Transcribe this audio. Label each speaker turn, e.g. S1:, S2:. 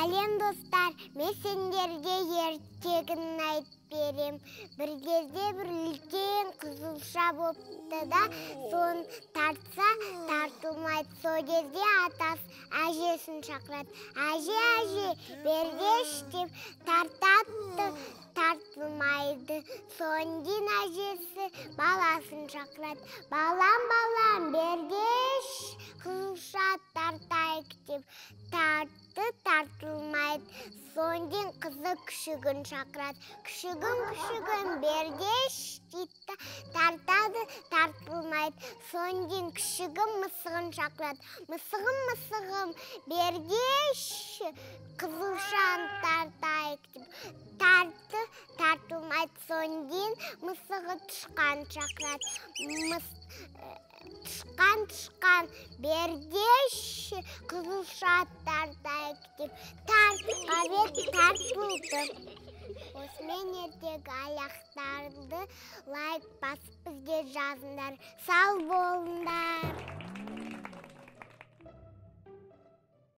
S1: Сәлем, достар, мен сендерге ертегіні айтып берем. Бір кезде бір үлкен қызылша болыпты да, соны тартса, тартылмайды. Сол кезде атасы әжесін шақырады. «Әже, әже, бергеш», – деп тартады, тартылмайды. Содан кейін әжесі баласын шақырады. «Балам, балам, бергеш, қызылша тартайық», – деп тартты, тартылмайды. Содан кейін қызы күшігін шақырады. «Күшігім, күшігім, бергеш», – дейді, тартады, тартылмайды. Содан кейін күшігім мысығын шақырады. «Мысығым, мысығым, бергеш, қызылшаны тартайық», – деп тартты, тартылмайды. Содан кейін мысығы тышқан шақырады. «Тышқан, тышқан, бергеш, қызылша тартайық», – деп тартқан еді, тартылды. Осымен ертегі аяқталды. Лайк басып, бізге жазыңдар. Сау болыңдар.